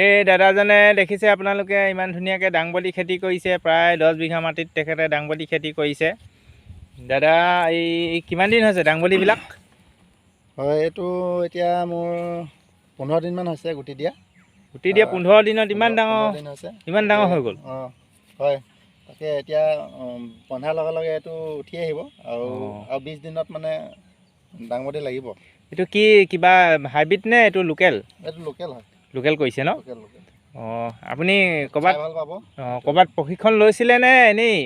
এই দাদাজনে দেখিছে আপোনালোকে ইমান ধুনীয়াকৈ দাংবডি খেতি কৰিছে। প্ৰায় 10 বিঘা মাটিত তেখেতে দাংবডি খেতি কৰিছে। দাদা, এই কিমান দিন হৈছে দাংবডিবিলাক? হয়, এইটো এতিয়া মোৰ 15 দিনমান হৈছে গুটি দিয়া। গুটি দিয়া 15 দিনত ইমান ডাঙৰ হৈছে? ইমান ডাঙৰ হৈ গ'ল? অঁ হয়, তাকে এতিয়া বন্ধাৰ লগে লগে এইটো উঠি আহিব আৰু আৰু 20 দিনত মানে দাংবডি লাগিব। এইটো কি কিবা হাইব্ৰিড নে এইটো লোকেল? এইটো লোকেল হয়। লোকেল কৰিছে ন? Local, local. অঁ, আপুনি ক'ৰবাত ভাল পাব। অঁ, ক'ৰবাত প্ৰশিক্ষণ লৈছিলে নে এনেই?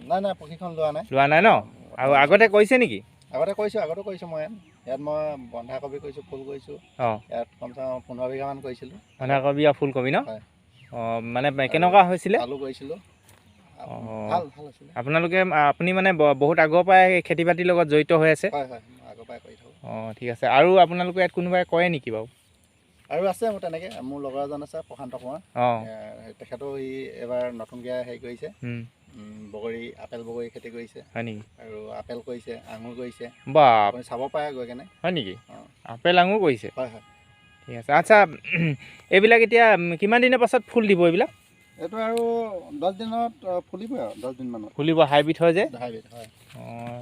নাই নাই, প্ৰশিক্ষণ লোৱা নাই। লোৱা নাই ন? আৰু আগতে কৰিছে নেকি? আগতে কৰিছোঁ, আগতে কৰিছোঁ মই। ইয়াত মই বন্ধাকবি কৰিছোঁ, ফুল কৰিছোঁ। অঁ, ইয়াত কমচে কম 15 বিঘামান কৰিছিলোঁ। বন্ধাকবি আৰু ফুলকবি ন? হয়। অঁ, মানে কেনেকুৱা হৈছিলে? আলু কৰিছিলোঁ। অঁ, ভাল ভাল হৈছিলে। আপোনালোকে, আপুনি মানে বহুত আগৰ পৰাই খেতি বাতিৰ লগত জড়িত হৈ আছে? হয় হয়, মই আগৰ পৰাই কৰি থাকোঁ। অঁ, ঠিক আছে। আৰু আপোনালোকে ইয়াত কোনোবাই কৰে নেকি বাৰু? আৰু আছে মোৰ তেনেকৈ, মোৰ লগৰ এজন আছে প্ৰশান্ত কুমাৰ। অঁ, তেখেতো সি এবাৰ নতুনকৈ হেৰি কৰিছে, বগৰী, আপেল বগৰী খেতি কৰিছে। হয় নেকি? আৰু আপেল কৰিছে, আঙুৰ কৰিছে। বা, আপুনি চাব পাৰে গৈ কেনে। হয় নেকি? অঁ, আপেল আঙুৰ কৰিছে? হয় হয়। ঠিক আছে। আচ্ছা, এইবিলাক এতিয়া কিমান দিনৰ পাছত ফুল দিব এইবিলাক? এইটো আৰু 10 দিনত ফুলিবই, আৰু 10 দিনমানত ফুলিব। হাইব্ৰিড হয় যে? হাইব্ৰিড হয়। অঁ,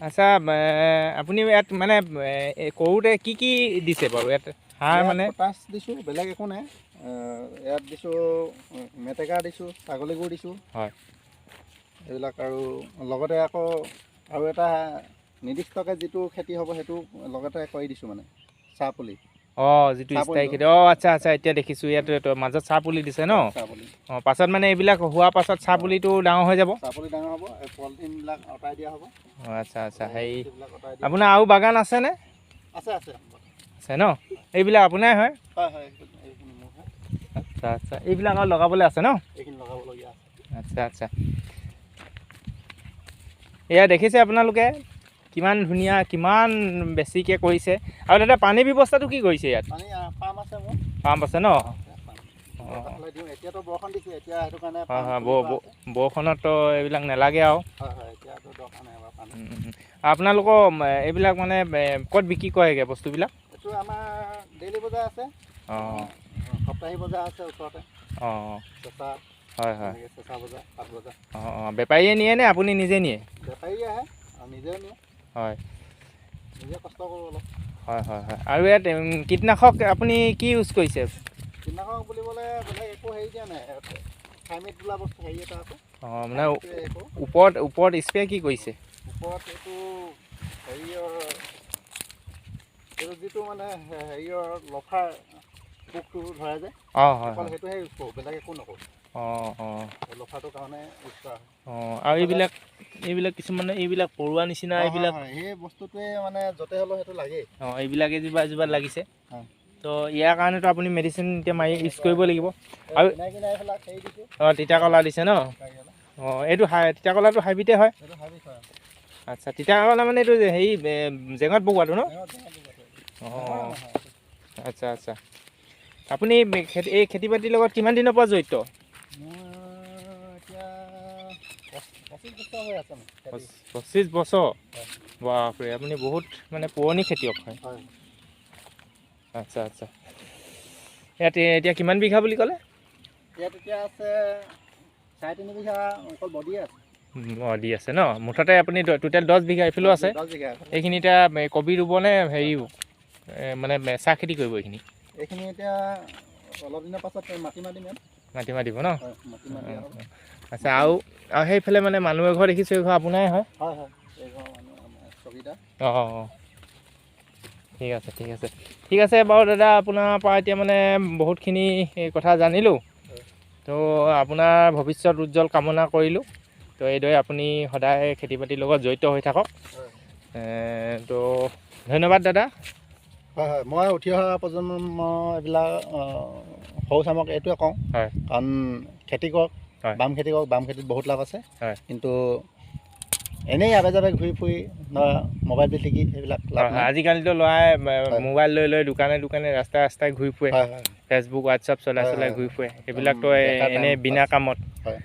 আচ্ছা, আপুনি ইয়াত মানে কৰোঁতে কি কি দিছে বাৰু ইয়াত সাৰ? মানে পটাছ দিছোঁ, বেলেগ একো নাই। ইয়াত দিছোঁ মেটেকা দিছোঁ, ছাগলী গুৰ দিছোঁ। হয়। এইবিলাক আৰু লগতে আকৌ আৰু এটা নিৰ্দিষ্টকৈ যিটো খেতি হ'ব সেইটো লগতে কৰি দিছোঁ, মানে চাহ পুলি। অঁ, যিটো স্থায়ী খেতি। অঁ, আচ্ছা আচ্ছা, এতিয়া দেখিছোঁ ইয়াত মাজত চাহ পুলি দিছে ন? অঁ, পাছত মানে এইবিলাক হোৱাৰ পাছত চাহ পুলিটো ডাঙৰ হৈ যাব। চাহ পুলি ডাঙৰ হ'ব, এই পলিথিনবিলাক আঁতৰাই দিয়া হ'ব। অঁ, আচ্ছা আচ্ছা। হেৰি, আপোনাৰ আৰু বাগান আছেনে? আছে আছে। আছে ন? এইবিলাক আপোনাই হয়? হয় হয়, এইখিনি মোৰ হয়। আচ্ছা আচ্ছা, এইবিলাক আৰু লগাবলৈ আছে ন? এইখিনি লগাবলগীয়া আছে। আচ্ছা আচ্ছা, এয়া দেখিছে আপোনালোকে কিমান ধুনীয়া, কিমান বেছিকৈ কৰিছে। আৰু দাদা, পানী ব্যৱস্থাটো কি কৰিছে ইয়াত? পাম্প আছে মোৰ। পাম্প আছে ন? এতিয়াতো বৰষুণ দিছে, এতিয়া সেইটো কাৰণে। হয় হয়, বৰষুণততো এইবিলাক নালাগে আৰু। হয় হয়, এতিয়াতো দৰকাৰ নাই বাৰু পানী। আপোনালোকৰ এইবিলাক মানে ক'ত বিক্ৰী কৰেগৈ বস্তুবিলাক? এইটো আমাৰ ডেইলি বজাৰ আছে। অঁ, সপ্তাহিক বজাৰ আছে ওচৰতে। অঁ, চেঁচা। হয় হয়, চেঁচা বজাৰ, পাত বজাৰ। অঁ অঁ, বেপাৰীয়ে নিয়ে নে আপুনি নিজে নিয়ে? বেপাৰী আহে আৰু নিজেও নিয়ে। হয়, নিজে কষ্ট কৰোঁ অলপ। হয় হয় হয়। আৰু ইয়াত কীটনাশক আপুনি কি ইউজ কৰিছে? কীটনাশক বুলিবলৈ বেলেগ একো হেৰি দিয়া নাই, থাইমেট বোলা বস্তু হেৰি এটা আছে। অঁ, মানে ওপৰত ওপৰত স্প্ৰে কি কৰিছে? ওপৰত এইটো হেৰিয়ৰ, এইটো যিটো মানে হেৰিয়ৰ লফাৰ পোকটো ধৰে যে। অঁ হয়, অকল সেইটোহে ইউজ কৰোঁ, বেলেগ একো নকৰোঁ। অঁ অঁ, লফাটোৰ কাৰণে ইউজ কৰা হয়। অঁ, আৰু এইবিলাক, এইবিলাক কিছুমানে এইবিলাক পৰুৱা নিচিনা এইবিলাক, সেই বস্তুটোৱে মানে য'তে হ'লেও সেইটো লাগেই। অঁ, এইবিলাকে এজোপা এজোপা লাগিছে। তো ইয়াৰ কাৰণেতো আপুনি মেডিচিন এতিয়া মাৰি ইউজ কৰিব লাগিব। আৰু অঁ, তিতাকলা দিছে ন? অঁ, এইটো তিতাকলাটো হাইব্ৰিডে হয়। আচ্ছা, তিতাকলা মানে এইটো হেৰি জেঙত বগোৱাটো ন? অঁ, আচ্ছা আচ্ছা। আপুনি খেতি, এই খেতি বাতিৰ লগত কিমান দিনৰ পৰা জড়িত? 25 বছৰ? বাপৰে, আপুনি বহুত মানে পুৰণি খেতিয়ক হয়। আচ্ছা আচ্ছা। ইয়াত এতিয়া কিমান বিঘা বুলি ক'লে? ইয়াত এতিয়া আছে 3.5 বিঘা অকল বডিয়ে আছে। অঁ, দি আছে ন? মুঠতে আপুনি টোটেল 10 বিঘা এইফালেও আছে। এইখিনি এতিয়া কবি ৰুব নে হেৰি মানে চাহ খেতি কৰিব এইখিনি? এইখিনি এতিয়া অলপ দিনৰ পাছত মাটিমাহ দিম। মাটিমাহ দিব ন? আচ্ছা, আৰু আৰু সেইফালে মানে মানুহ এঘৰ দেখিছোঁ, এইঘৰ আপোনাই হয়? হয় হয়, এইঘৰ মানুহ চকীদাৰ। অঁ অঁ, ঠিক আছে ঠিক আছে ঠিক আছে বাৰু দাদা, আপোনাৰ পৰা এতিয়া মানে বহুতখিনি কথা জানিলোঁ। তো আপোনাৰ ভৱিষ্যত উজ্জ্বল কামনা কৰিলোঁ। তো এইদৰে আপুনি সদায় খেতি বাতিৰ লগত জড়িত হৈ থাকক। তো ধন্যবাদ দাদা। হয় হয়, মই উঠি অহা প্ৰজন্ম এইবিলাক সৰু চামক এইটোৱে কওঁ, হয়, কাৰণ খেতি কৰক, বাম খেতি কৰক, বাম খেতিত বহুত লাভ আছে। হয়, কিন্তু এনেই আবে যাবে ঘূৰি ফুৰি মোবাইল পিটিকি সেইবিলাক লাভ নাই। আজিকালিতো ল'ৰাই মোবাইল লৈ লৈ দোকানে দোকানে ৰাস্তাই ৰাস্তাই ঘূৰি ফুৰে, ফেচবুক হোৱাটছআপ চলাই চলাই ঘূৰি ফুৰে, সেইবিলাকতো এনেই বিনা কামত। হয়।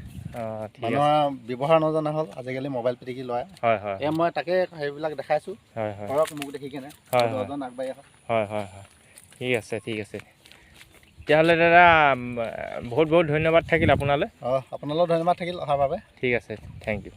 মানুহৰ ব্যৱহাৰ নজনা হ'ল আজিকালি, মোবাইল পিটিকি লয়। হয় হয়, এয়া মই তাকে সেইবিলাক দেখাইছোঁ। হয় হয়, কৰক মোক দেখি কেনে 10জন আগবাঢ়ি আহক। হয় হয় হয়, ঠিক আছে ঠিক আছে। তেতিয়াহ'লে দাদা বহুত বহুত ধন্যবাদ থাকিল আপোনালৈ। অঁ, আপোনালৈও ধন্যবাদ থাকিল অহাৰ বাবে। ঠিক আছে, thank U.